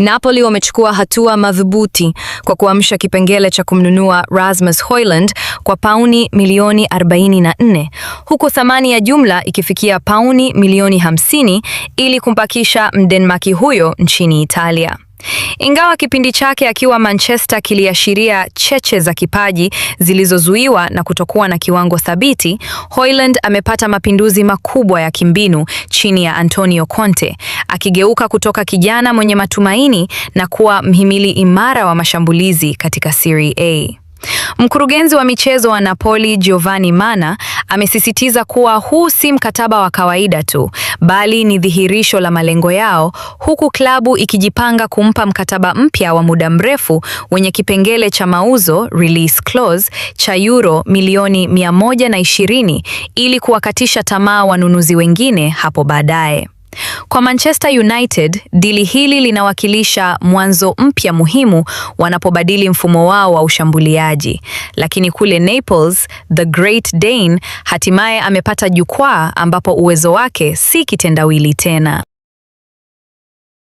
Napoli wamechukua hatua madhubuti kwa kuamsha kipengele cha kumnunua Rasmus Højlund kwa pauni milioni 44, huku thamani ya jumla ikifikia pauni milioni 50 ili kumpakisha Mdenmaki huyo nchini Italia. Ingawa kipindi chake akiwa Manchester kiliashiria cheche za kipaji zilizozuiwa na kutokuwa na kiwango thabiti, Højlund amepata mapinduzi makubwa ya kimbinu chini ya Antonio Conte, akigeuka kutoka kijana mwenye matumaini na kuwa mhimili imara wa mashambulizi katika Serie A. Mkurugenzi wa michezo wa Napoli, Giovanni Mana, amesisitiza kuwa huu si mkataba wa kawaida tu, bali ni dhihirisho la malengo yao, huku klabu ikijipanga kumpa mkataba mpya wa muda mrefu wenye kipengele cha mauzo release clause cha euro milioni 120 ili kuwakatisha tamaa wanunuzi wengine hapo baadaye. Kwa Manchester United, dili hili linawakilisha mwanzo mpya muhimu wanapobadili mfumo wao wa ushambuliaji. Lakini kule Naples, the Great Dane hatimaye amepata jukwaa ambapo uwezo wake si kitendawili tena.